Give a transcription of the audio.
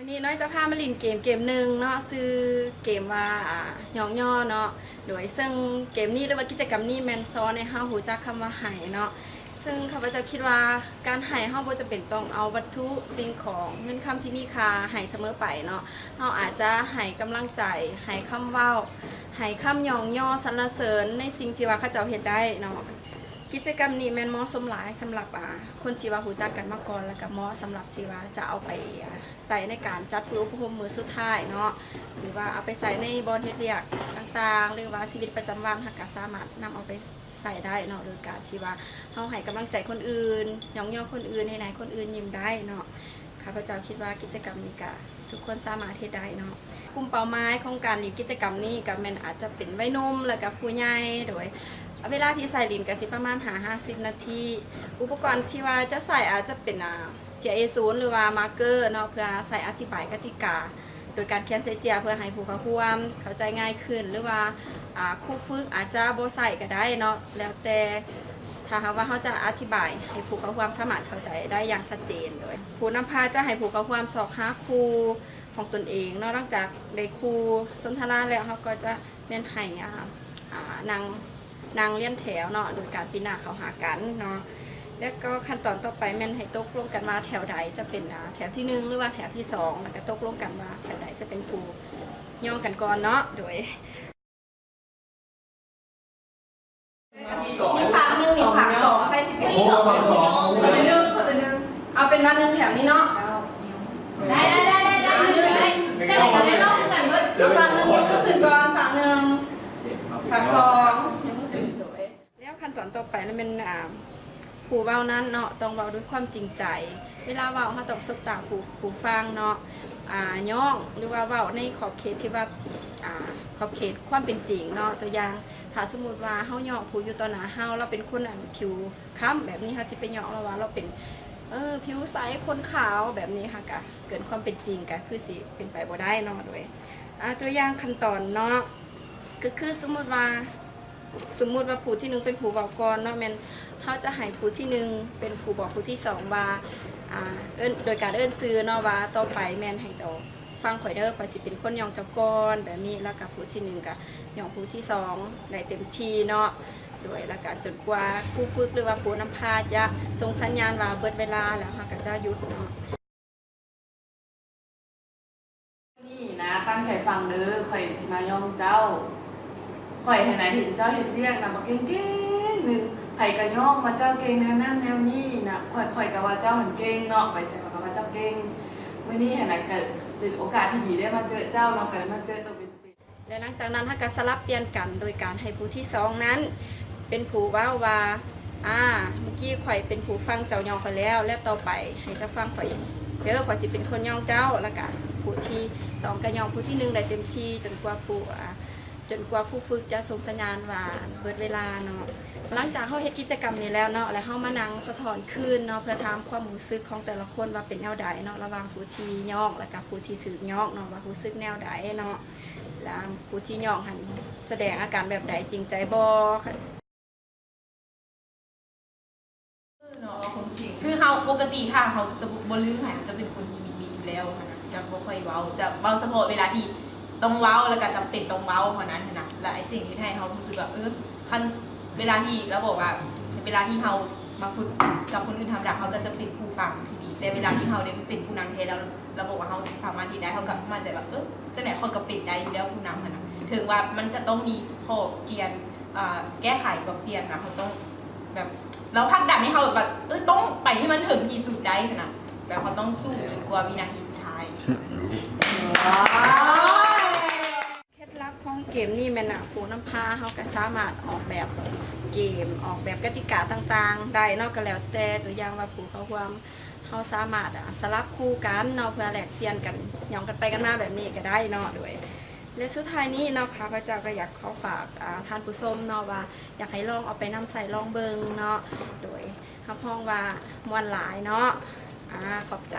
ວັນນີ້ນ້ອຍຈະພາມາຫຼິ້ນເກມເກມໜຶ່ງເນາະ ຊື່ເກມວ່າ ອ່າ ຫຍອກຍໍ້ເນາະ. ໂດຍເຊິ່ງເກມນີ້ ຫຼືວ່າກິດຈະກຳນີ້ແມ່ນສອນໃຫ້ເຮົາຮູ້ຈັກຄຳວ່າໃຫ້ເນາະ. ເຊິ່ງຂ້າພະເຈົ້າຄິດວ່າການໃຫ້ ເຮົາບໍ່ຈຳເປັນຕ້ອງເອົາວັດຖຸ, ສິ່ງຂອງ, ເງິນຄຳທີ່ມີຄ່າໃຫ້ສະເໝີໄປເນາະ. ເຮົາອາດຈະໃຫ້ກຳລັງໃຈ, ໃຫ້ຄຳເວົ້າ, ໃຫ້ຄຳຍ້ອງຍໍສັນລະເສີນໃນສິ່ງທີ່ວ່າເຂົາເຈົ້າເຮັດໄດ້ເນາະ. ກິດຈະກຳນີ້ແມ່ນເໝາະສົມຫຼາຍສຳລັບ ອ່າ ຄົນທີ່ວ່າຮູ້ຈັກກັນມາກ່ອນ ແລ້ວກະເໝາະສຳລັບທີ່ວ່າຈະເອົາໄປ ອ່າ ໃສ່ໃນການຈັດຝຶກອົບຮົມມື້ສຸດທ້າຍເນາະ ຫຼືວ່າເອົາໄປໃສ່ໃນບ່ອນເຮັດວຽກຕ່າງໆ ຫຼືວ່າຊີວິດປະຈຳວັນ ເຮົາກະສາມາດນຳເອົາໄປໃຊ້ໄດ້ເນາະ ໂດຍການທີ່ວ່າເຮົາໃຫ້ກຳລັງໃຈຄົນອື່ນ, ຍ້ອງຍໍຄົນອື່ນ, ເຮັດໃຫ້ຄົນອື່ນຍິ້ມໄດ້ເນາະ. ຂ້າພະເຈົ້າຄິດວ່າກິດຈະກຳນີ້ກະທຸກຄົນສາມາດເຮັດໄດ້ເນາະ. ກຸ່ມເປົ້າໝາຍຂອງການຫຼິ້ນກິດຈະກຳນີ້ກະແມ່ນອາດຈະເປັນໄວໜຸ່ມ ແລ້ວກະຜູ້ໃຫຍ່ ໂດຍເວລາທີ່ໃຊ້ຫຼິ້ນກະຊິປະມານຫ້າຫາສິບນາທີ. ອຸປະກອນທີ່ວ່າຈະໃຊ້ອາດຈະເປັນ ອ່າ ເຈເອສູນ ຫຼືວ່າມາເກີເນາະ ເພື່ອໃຊ້ອະທິບາຍກະຕິກາໂດຍການຂຽນໃສ່ເຈ້ຍ ເພື່ອໃຫ້ຜູ້ເຂົ້າຮ່ວມເຂົ້າໃຈງ່າຍຂຶ້ນ ຫຼືວ່າ ອ່າ ຄູຝຶກອາດຈະບໍ່ໃຊ້ກະໄດ້ເນາະ ແລ້ວແຕ່ ຖ້າຫາກວ່າເຮົາຈະອະທິບາຍໃຫ້ຜູ້ເຂົ້າຮ່ວມສາມາດເຂົ້າໃຈໄດ້ຢ່າງຊັດເຈນ. ໂດຍຜູ້ນຳພາຈະໃຫ້ຜູ້ເຂົ້າຮ່ວມຊອກຫາຄູ່ຂອງຕົນເອງເນາະ ຫຼັງຈາກໄດ້ຄູ່ສົນທະນາແລ້ວ ເຮົາກໍຈະແມ່ນໃຫ້ ອ່າ ອ່າ ນັ່ງ ນັ່ງລຽນແຖວເນາະ ໂດຍການປີນໜ້າເຂົ້າຫາກັນເນາະ. ແລ້ວກໍຂັ້ນຕອນຕໍ່ໄປແມ່ນໃຫ້ຕົກລົງກັນວ່າແຖວໃດຈະເປັນ ອ່າ ແຖວທີໜຶ່ງ ຫຼືວ່າແຖວທີສອງ ແລ້ວກໍຕົກລົງກັນວ່າແຖວໃດຈະເປັນຜູ້ຍ້ອງກັນກ່ອນເນາະ. ໂດຍ ມີຟາກໜຶ່ງ ມີຟາກສອງ ໃຜຊິເປັນ ໂອ້ ຟາກສອງ ຄົນລະໜຶ່ງ ຄົນລະໜຶ່ງ ເອົາເປັນວ່າໜຶ່ງແຖວນີ້ເນາະ. ໄດ້ ໄດ້ ໄດ້ ໄດ້ ໄດ້ ໄດ້ ໄດ້ ໄດ້ ເອົາຟາກໜຶ່ງຍົກຂຶ້ນກ່ອນ ຟາກໜຶ່ງ ຟາກສອງ ໂດຍ ແລ້ວຂັ້ນຕອນຕໍ່ໄປລະແມ່ນ ອ່າ ຜູ້ເວົ້ານັ້ນເນາະ ຕ້ອງເວົ້າດ້ວຍຄວາມຈິງໃຈ. ເວລາເວົ້າເຮົາຕ້ອງສົບຕາຜູ້ ຜູ້ຟັງເນາະ ອ່າ ຍ້ອງ ຫຼືວ່າເວົ້າໃນຂອບເຂດທີ່ວ່າ ອ່າ ຂອບເຂດຄວາມເປັນຈິງເນາະ. ຕົວຢ່າງ ຖ້າສົມມຸດວ່າເຮົາຍ້ອງຜູ້ຢູ່ຕໍ່ໜ້າເຮົາ ລາວເປັນຄົນ ອັນ ຜິວຄ້ຳແບບນີ້ ເຮົາຊິໄປຍ້ອງລາວວ່າລາວເປັນ ເອີ ຜິວໃສ ຄົນຂາວແບບນີ້ ເຮົາກະເກີນຄວາມເປັນຈິງ ກະຄືຊິເປັນໄປບໍ່ໄດ້ເນາະ. ໂດຍ ອ່າ ຕົວຢ່າງຂັ້ນຕອນເນາະ ກະຄືສົມມຸດວ່າ ສົມມຸດວ່າຜູ້ທີໜຶ່ງເປັນຜູ້ເວົ້າກ່ອນເນາະ ແມ່ນເຮົາຈະໃຫ້ຜູ້ທີໜຶ່ງເປັນຜູ້ບອກຜູ້ທີສອງວ່າ ອ່າ ເອີ້ນ ໂດຍການເອີ້ນຊື່ເນາະ ວ່າຕໍ່ໄປແມ່ນໃຫ້ເຈົ້າຟັງຂ້ອຍເດີ ຂ້ອຍຊິເປັນຄົນຍ້ອງເຈົ້າກ່ອນ ແບບນີ້. ແລ້ວກະຜູ້ທີໜຶ່ງກະຍ້ອງຜູ້ທີສອງໄດ້ເຕັມທີ່ເນາະ ໂດຍ ແລ້ວກະຈົນກວ່າຄູຝຶກ ຫຼືວ່າຜູ້ນຳພາຈະສົ່ງສັນຍານວ່າເບິດເວລາ ແລ້ວເຮົາກະຈະຢຸດເນາະ. ນີ້ນະ ຕັ້ງໃຈຟັງເດີ ຂ້ອຍຊິມາຍ້ອງເຈົ້າ. ຂ້ອຍຫັ້ນນະເຫັນເຈົ້າເຮັດວຽກນະ ບັກເກັ່ງໆ ໜຶ່ງ ໃຜກະຍ້ອງວ່າເຈົ້າເກັ່ງແນວນັ້ນແນວນີ້ນະ ຂ້ອຍ ຂ້ອຍກະວ່າເຈົ້າຫັ້ນເກັ່ງເນາະ ໄປໃສຂ້ອຍກະວ່າເຈົ້າເກັ່ງ. ມື້ນີ້ຫັ້ນນະ ກະເປັນໂອກາດທີ່ດີໄດ້ມາເຈີເຈົ້າເນາະ ກະໄດ້ມາເຈີໂຕເປັນໆ. ແລະ ຫຼັງຈາກນັ້ນເຮົາກະສະຫຼັບປ່ຽນກັນ ໂດຍການໃຫ້ຜູ້ທີສອງນັ້ນເປັນຜູ້ເວົ້າວ່າ ອ່າ ມື້ກີ້ຂ້ອຍເປັນຜູ້ຟັງເຈົ້າຍ້ອງຂ້ອຍແລ້ວ ແລະ ຕໍ່ໄປໃຫ້ເຈົ້າຟັງຂ້ອຍເດີ ຂ້ອຍຊິເປັນຄົນຍ້ອງເຈົ້າ. ແລ້ວກະຜູ້ທີສອງກະຍ້ອງຜູ້ທີໜຶ່ງໄດ້ເຕັມທີ່ ຈົນກວ່າຜູ້ ອ່າ ຈົນກວ່າຄູຝຶກຈະສົ່ງສັນຍານວ່າເບິດເວລາເນາະ. ຫຼັງຈາກເຮົາເຮັດກິດຈະກຳນີ້ແລ້ວເນາະ ແລ້ວເຮົາມານັ່ງສະທ້ອນຄືນເນາະ ເພື່ອຖາມຄວາມຮູ້ສຶກຂອງແຕ່ລະຄົນວ່າເປັນແນວໃດເນາະ ລະຫວ່າງຜູ້ທີ່ຍ້ອງ ແລ້ວກະຜູ້ທີ່ຖືກຍ້ອງເນາະ ວ່າຮູ້ສຶກແນວໃດເນາະ ແລ້ວຜູ້ທີ່ຍ້ອງຫັ້ນສະແດງອາການແບບໃດ ຈິງໃຈບໍ່. ເນາະ ເວົ້າຄວາມຈິງ ຄືເຮົາປົກກະຕິຖ້າເຮົາ ສົມມຸດບໍ່ລືມໃຜ ເຮົາຈະເປັນຄົນທີ່ມິດໆຢູ່ແລ້ວຫັ້ນນະ ຈະບໍ່ຄ່ອຍເວົ້າ ຈະເວົ້າສະເພາະເວລາທີ່ຕ້ອງເວົ້າ ແລ້ວກະຈຳເປັນຕ້ອງເວົ້າເທົ່ານັ້ນຫັ້ນນະ. ແລ້ວໄອ້ເຈັງເຮັດໃຫ້ເຮົາຮູ້ສຶກວ່າ ເອີ ຄັນເວລາທີ່ລາວບອກວ່າ ເວລາທີ່ເຮົາມາຝຶກກັບຄົນອື່ນທຳມະດາ ເຮົາກະຈະເປັນຜູ້ຟັງທີ່ດີ ແຕ່ເວລາທີ່ເຮົາໄດ້ເປັນຜູ້ນຳແທ້ແລ້ວ ລາວບອກວ່າເຮົາຊິສາມາດເຮັດໄດ້ ເຮົາກະໝັ້ນໃຈວ່າ ເອີ ຈັ່ງໃດຂ້ອຍກະເປັນໄດ້ຢູ່ແລ້ວຜູ້ນຳຫັ້ນນະ. ເຖິງວ່າມັນກະຕ້ອງມີຂໍ້ປ່ຽນ ອ່າ ແກ້ໄຂປັບປ່ຽນນະ ເຮົາຕ້ອງແບບ ລາວຜັກດັນໃຫ້ເຮົາແບບວ່າ ເອີ ຕ້ອງໄປໃຫ້ມັນເຖິງທີ່ສຸດໄດ້ຫັ້ນນະ ແບບເຮົາຕ້ອງສູ້ຈົນກວ່າວິນາທີສຸດທ້າຍ. ເຄັດລັບຂອງເກມນີ້ແມ່ນ ອ່າ ຜູ້ນຳພາເຮົາກະສາມາດອອກແບບເກມ ອອກແບບກະຕິກາຕ່າງໆໄດ້ເນາະ ກະແລ້ວແຕ່ ຕົວຢ່າງວ່າຜູ້ເຂົ້າຮ່ວມ ເຮົາສາມາດ ອ່າ ສະຫຼັບຄູ່ກັນເນາະ ເພື່ອແລກປ່ຽນກັນ ຍ້ອງກັນໄປກັນມາແບບນີ້ກະໄດ້ເນາະ. ໂດຍ ແລະ ສຸດທ້າຍນີ້ເນາະ ຂ້າພະເຈົ້າກະຢາກຂໍຝາກ ອ່າ ທ່ານຜູ້ຊົມເນາະ ວ່າຢາກໃຫ້ລອງເອົາໄປນຳໃຊ້ລອງເບິ່ງເນາະ. ໂດຍ ຮັບຮອງວ່າມ່ວນຫຼາຍເນາະ. ອາ ຂອບໃຈ.